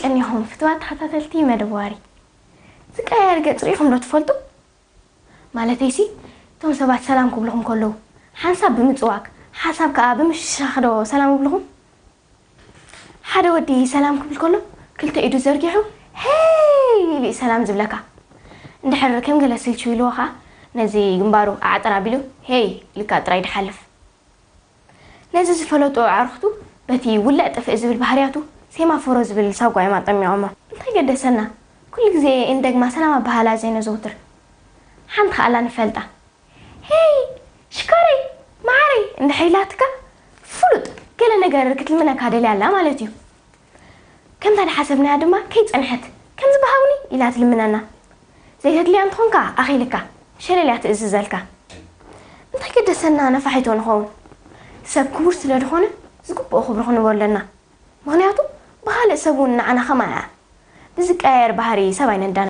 እኒኹም ፍትዋት ተኸታተልቲ መደብ ዋሪ፣ ዝቀያየር ገጽ ርኢኹም ዶ ትፈልጡ? ማለተይሲ፣ እቶም ሰባት ሰላም ክብልኹም ከለዉ፣ ሓንሳብ ብምጽዋግ፣ ሓንሳብ ከኣ ብምሽሻኽ ዶ ሰላም ይብልኹም? ሓደ ወዲ ሰላም ክብል ከሎ፣ ክልተ ኢዱ ዘርጊሑ፣ "ሄይ!" ኢሉ እዩ ሰላም ዝብለካ። እንድሕር ከም ገለ ስልችው ኢልዎ ኸኣ፣ ነዚ ግንባሩ ኣዕጥር ኣቢሉ፣ "ሄይ!" ኢልካ ጥራይ ድሓልፍ። ነዚ ዝፈለጡ ኣዕሩኽቱ፣ በቲ ውልዕ ጥፍእ ዝብል ባህርያቱ፣ ሴማፎሮ ዝብል ሳጓ እዮም ኣጠሚቖሞ። እንታይ ገደሰና? ኩሉ ግዜ እንደግማ ሰላም ኣበሃህላ ዘይነዘውትር። ሓንቲ ከኣላ ንፈልጣ። "ሄይ! ሽኮረይ! መዓረይ!" እንድሕር ኢላትካ፣ ፍሉጥ ገለ ነገር ክትልምነካ ደልያ ኣላ ማለት እዩ። ከምታ ድሓሰብናያ ድማ ከይጸንሐት፣ "ከምዚ ብሃቡኒ!" ኢላ ትልምነና። ዘይተድልያ እንተኾንካ ኣኺልካ፣ ሸለል እያ ትእዝዘልካ። እንታይ ገደሰና ነፋሒቶ ንኸውን? ሰብ ክቡር ስለ ዝኾነ ዝግብኦ ክብሪ ክንህቦ ኣለና። ምኽንያቱ ብኻልእ ሰብ እውን ንዓና ከማኣ እያ። ብዝቀያየር ባህሪ ሰብ ኣይነዳን።